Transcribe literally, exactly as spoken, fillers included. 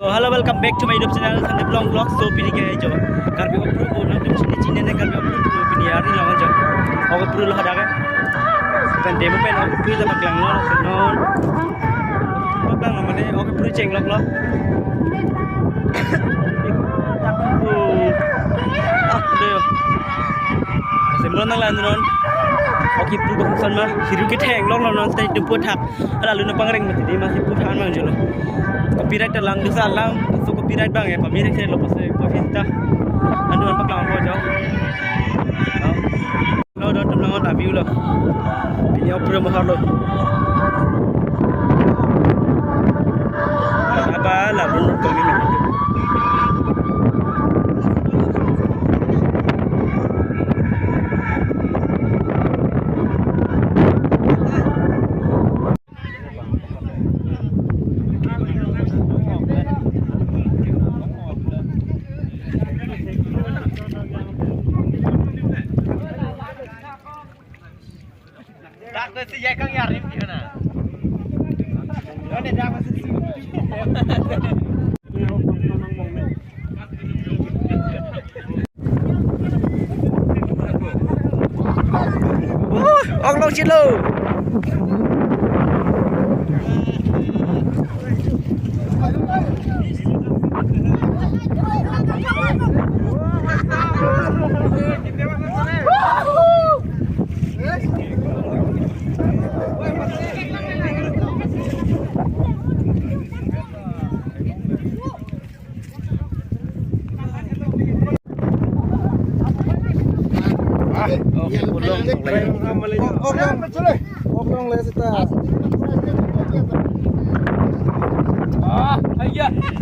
Oh, hello, welcome back to my YouTube channel, Sandeep Long Vlog. So, pini ke jo Karbi Okpru ko nangtum chini chini ne Karbi Okpru ko pini arni long jo. Okpru lo hadak ke. Pen demo pen Okpru ta paklang lo, non. Paklang lo mane Okpru chenglok lo. Ah, deo. Semron nang lan non. Okpru ko son ma, hiru ke thenglok lo non, stay tu puthak. Ala lu na pangreng mati di masih puthak mang jolo. Copyright lang, dosa lang, so copyright bang ya, pamiri ke lo pose, pose ta. Anu apa kelang ko jo. Lo don tum nangon ta view lo. Ini Okpru mahal lo. Apa la lu kami. Uh, ong long chilo.